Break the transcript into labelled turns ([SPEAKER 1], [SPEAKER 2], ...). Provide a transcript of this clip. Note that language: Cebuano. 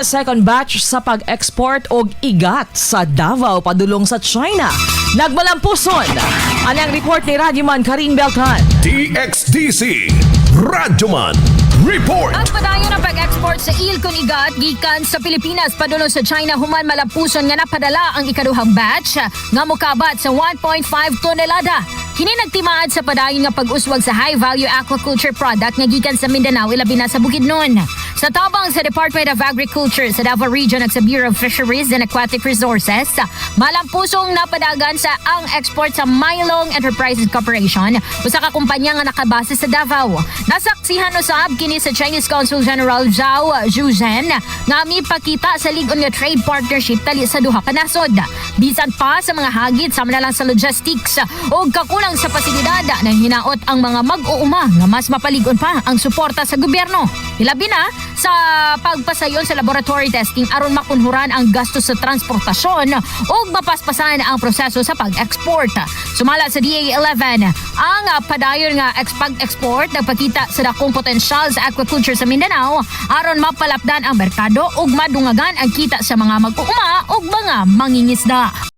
[SPEAKER 1] Second batch sa pag-export og igat sa Davao padulong sa China nagmalampuson. Anang report ni Radyoman Karin Beltran.
[SPEAKER 2] DXDC Radyoman Report.
[SPEAKER 3] Ang padayon ng pag-export sa Ilcon Igat gikan sa Pilipinas padulong sa China human malampuson nga napadala ang ikaduhang batch nga mokabat sa 1.5 tonelada. Kini nagtimaad sa padayon nga pag-uswag sa high-value aquaculture product nga gikan sa Mindanao, ilabi na sa Bukidnon. Sa tabang sa Department of Agriculture sa Davao Region at sa Bureau of Fisheries and Aquatic Resources, malampusong napadagan sa ang export sa Mylong Enterprises Corporation, usa ka kumpanya nga nakabase sa Davao. Nasaksihan usab kini sa Chinese Consul General Zhao Zhuzhen nga mipakita sa lig-on nga trade partnership tali sa duha ka nasod. Bisan pa sa mga hagit sama na lang sa logistics o kakulang sa pasilidad, nang hinaot ang mga mag-uuma nga mas mapaligon pa ang suporta sa gobyerno. Ilabi na sa pagpasayon sa laboratory testing aron makunhuran ang gastos sa transportasyon ug mapaspasan ang proseso sa pag-export. Sumala sa DA 11, ang padayon nga pag-export nagpakita sa dakong potensyal sa aquaculture sa Mindanao aron mapalapdan ang merkado ug madungagan ang kita sa mga mag-uuma ug mga mangingisda.